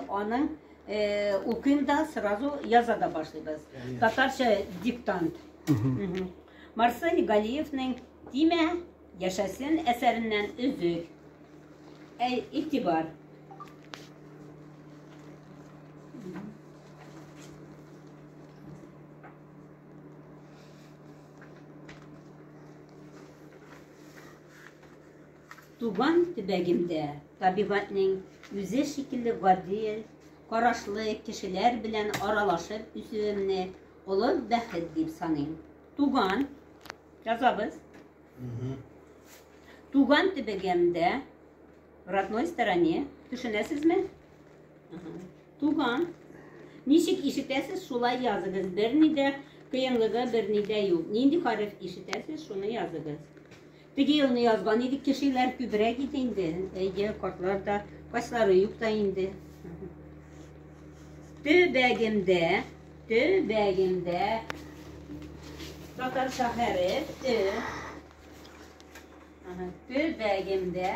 Аның укыйм да сразу яза да башлыйбыз. Татарча диктант. Марсель Галиевның Тимә яшәсен әсәреннән өзек. Әй, игътибар. Туган төбәгемдә табигатьнең үзе шикелле гади карашлы кешеләр белән аралашып үсүемне олы бәхет дип саныйм. Туган, язабыз. Туган төбәгемдә, в родной стороне, төшенәсезме? Туган. Ничек ишетәсез, шулай языгыз. Берни дә кыенлыгы берни дә юк. Нинди хәреф ишетәсез, шуны языгыз. Теге елны язган идек, кешеләр күбрәк иде инде. Әйе, картлар да, кайсылары юк та инде. Төбәгемдә, төбәгемдә татарча хәреф Т. Төбәгемдә,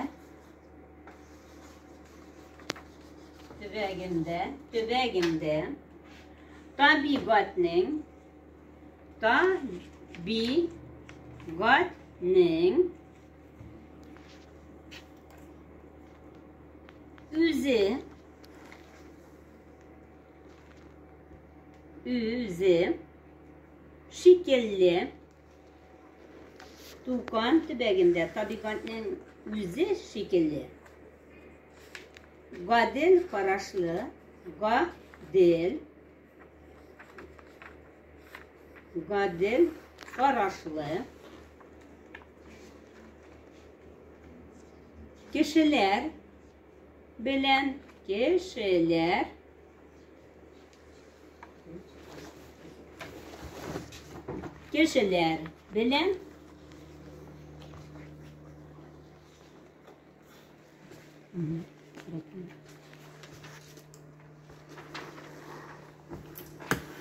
төбәгемдә, төбәгемдә табигатьнең Табигатьнең үзе үзе шикелле туган төбәгендә табигатьнең үзе шикелле гадел карашлы гадел Гадел карашлы кешеләр белән кешеләр кешеләр белән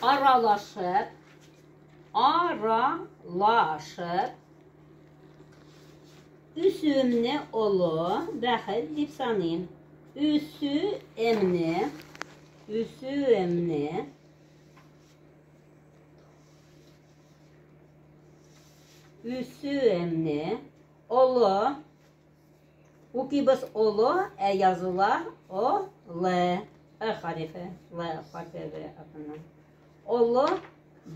Аралашып, аралашып, үсүемне олы бәхет дип саныйм. Үсүемне, үсүемне үсүемне олы Укыйбыз олы, ә языла о, л. Ы хәрефе, л хәрефе артыннан. Олы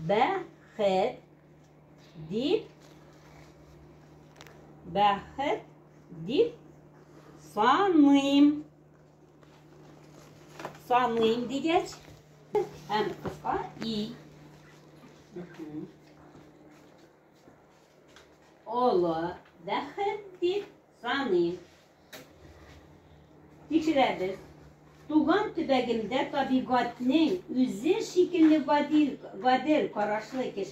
бәхет дип бәхет дип саныйм. Саныйм дигәч, һәм кыска и. Олы бәхет дип саныйм. Тикшерәбез. Туган төбәгемдә табигатьнең үзе шикелле гадел, гадел карашлы кеше.